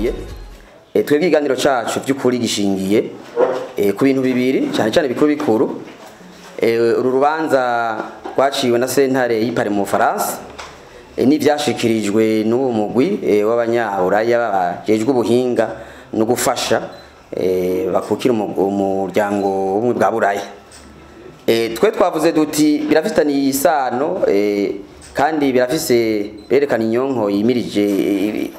Twateguye twebwe ikiganiro cacu by'ukuri gishingiye ku bintu bibiri cyane cyane bikuru bikuru. Uru rubanza rwaciwe na sentare y'i Paris mu Bufaransa n'ivyashikirijwe n'uwo mugwi w'abanyaburaya bajejwe ubuhinga no gufasha bakukira umuryango w'ubumwe bwa Buraya. Twe twavuze duti birafitaniye isano kandi birafise berekana inyonko yimirije,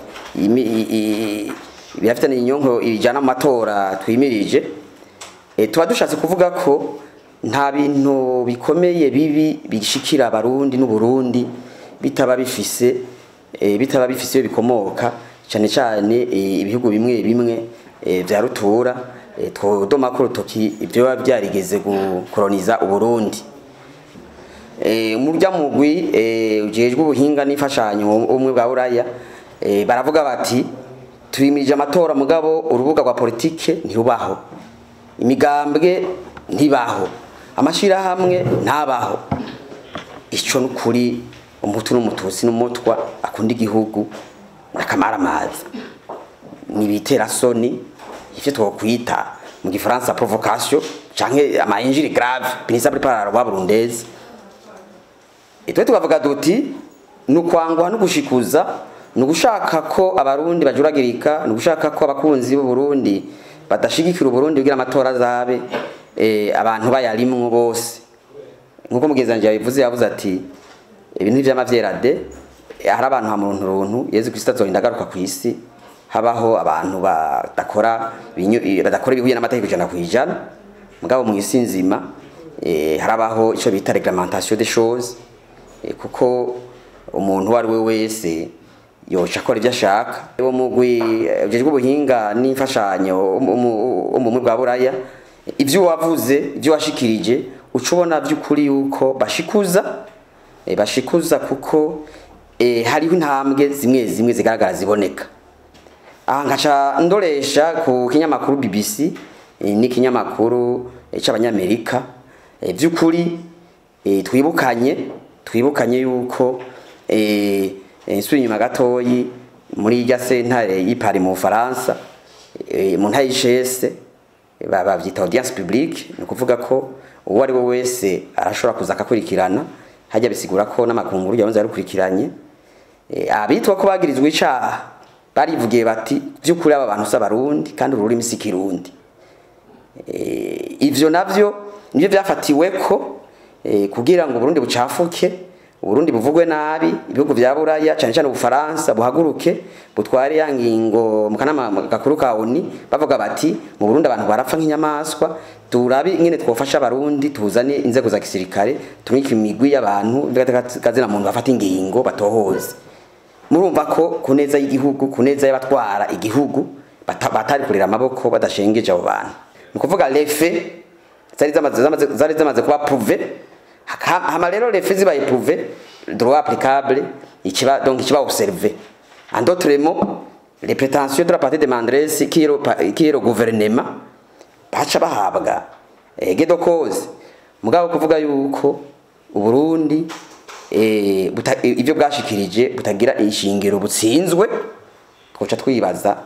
birafitaniye inyonko ijana amatora twimirije. Tuba dushatse kuvuga ko nta bintu bikomeye bibi bishikira Abarundi n'Uburundi bitaba bifise iyo bikomoka, cyane cyane ibihugu bimwe bimwe vya rutura, twodoma ko urutoki ibyo biba byarigeze gukoloniza Uburundi. Murya mugwi ujejwe ubuhinga n'imfashanyo ubumwe bwa Buraya baravuga bati twimirije amatora, mugabo urubuga rwa politike ntirubaho, imigambwe ntibaho, amashirahamwe ntabaho. Ico nukuri Umuhutu n'Umututsi n'Umutwa akunda igihugu n'akamaramaza ni soni, ivyo twokwita mu gifaransa provocation canke ama injures graves punissable par la loi burundaise. Twe tukavuga duti ni ukwangwa no gushikuza, ni ugushaka ko Abarundi bajuragirika, ni ugushaka ko abakunzi b'Uburundi badashigikira Uburundi kugira amatora azabe abantu bayarimwo bose. Nkuko mugenzi wanje yabivuze, yavuze ati ibintu vyama vyerade, hari abantu ha muntu runtu Yezu Kristo azorinda agaruka kw'isi habaho abantu badakora ibihuye n'amategeko 100%. Mugabo mu isi nzima harabaho ico bita réglementation des choses, kuko umuntu uwo ari we wese yoca akora ibyo ashaka. Uwo mugwi ujejwe ubuhinga n'imfashanyo wo mu bumwe bwa Buraya, ibyo wavuze, ibyo washikirije, uca ubona by'ukuri yuko bashikuza, kuko hariho intambwe zimwe zimwe zigaragara ziboneka. Aha nkaca ndoresha ku kinyamakuru BBC n'ikinyamakuru c'Abanyamerika. By'ukuri twibukanye yuko nsubira inyuma gatoyi muri irya sentare y'i Paris mu Bufaransa, mu ntahe y'icese bavyita audience publique, ni ukuvuga ko uwo ari we wese arashobora kuza akakurikirana hajya, bisigura ko n'amakunguru yabanza yarukurikiranye. Abitwa ko bagirizwe icaha barivugiye bati by'ukuri aba bantu si Abarundi kandi ururimi si Kirundi. Ivyo navyo nivyo vyafatiwe ko kugira ngo Burundi bucafuke, Uburundi buvugwe nabi, ibihugu vya Buraya cyane cyane Ubufaransa buhaguruke butware ya ngingo mu kanama gakuru ka ONU, bavuga bati mu Burundi abantu barapfa nk'inyamaswa, turabi ingene twofasha Abarundi, tuzane inzego za gisirikare, tumike imigwi y'abantu kazina muntu bafata ingingo batohoze. Murumva ko ku neza y'igihugu, ku neza y'abatwara igihugu, batari kurera amaboko badashengeje abo bantu. Ni ukuvuga les faits zari zamaze kuba prouvés. Hama rero les faits zibaye prouvés, droit applicable ikiba, donc ikiba observé. En d'autres mots, les prétentions de la partie demanderesse qui est le gouvernement baca bahabwa gain de cause. Mugabo kuvuga yuko Uburundi ibyo bwashikirije butagira ishingiro, butsinzwe, twoca twibaza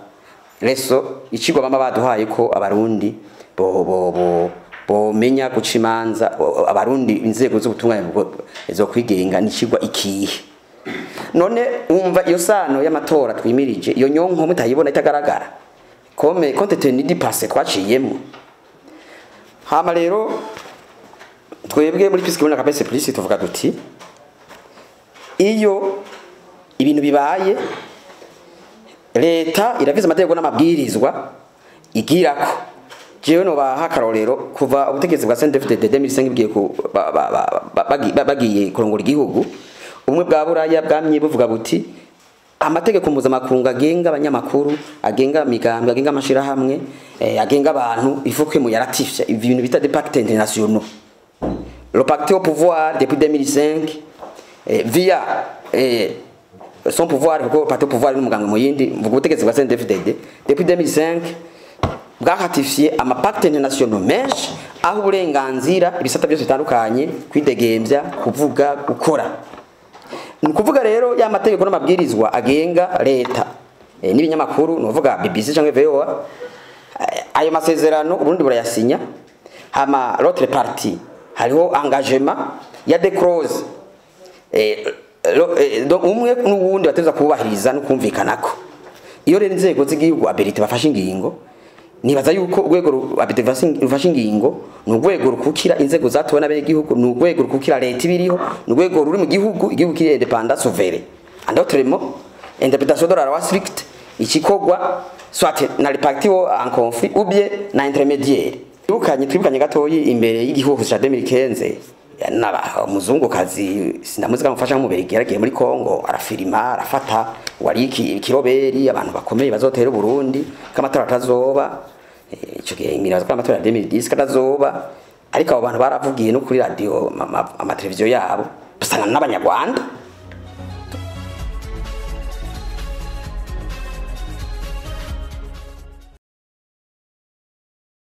leçon, icigwa bama baduhaye ko Abarundi bo bomenya guca imanza, Abarundi inzego z'ubutungane zo kwigenga n'icigwa ikihe. None wumva iyo sano y'amatora twimirije, iyo nyonko mutayibona itagaragara comme compte tenu du passé twaciyemo? Hama rero twebwe muri Peace na Kapese Police tuvuga duti iyo ibintu bibaye, leta iraviza amategeko n'amabwirizwa igirako. Jewe no baha akarorero, kuva ubutegetsi bwa CNDD-FDD 2005 bugiye ku bagiye kurongora igihugu, ubumwe bwa Buraya bwamye buvuga buti amategeko mpuzamakungu agenga abanyamakuru, agenga imigambwe, agenga amashirahamwe, agenga abantu, il faut que muyaratifie, ibintu bita des pactes internationaux. Le parti au pouvoir depuis 2005 via son pouvoir, kuko parti au pouvoir n'umuganga mu yindi mvuga ubutegetsi bwa CNDD-FDD depuis 2005 bwaratifiye ama pactes internationaux menshi aho uburenganzira ibisata byose bitandukanye, kwidegembya, kuvuga, gukora. Ni ukuvuga rero ya mategeko n'amabwirizwa agenga leta. n'ibinyamakuru, nuvuga BBC canke VOA. Ayo masezerano Uburundi burayasinya, hama l'autre partie hariho engagement ya des clauses, donc umwe n'uwundi bateza kubahiriza no kumvikanako. Iyo rero inzego z'igihugu habilitées bafashe ingingo, nibaza yuko urwego habilité rufashe ingingo ni urwego rukukira inzego zatowe n'abenegihugu, ni urwego rukukira leta ibiriho, ni urwego ruri mu gihugu, igihugu kiri indépendant, souverain. En d'autres mots, interprétation de la loi stricte ikikorwa soit na les parties en conflit ou bien na intermédiaire. Twibukanye gatoyi imbere y'igihugu ca 2015, naba umuzungukazi sindamuzi kamufasha nk'umubirigi, yaragiye muri Kongo, arafirima, arafata wari ikiroberi abantu bakomeye bazotera Burundi k'amatora atazoba. Ico gihe ngira ko amatora ya 2010 katazoba, ariko abo bantu baravugiye no kuri radio, amateleviziyo yabo, usanga n'abanyarwanda.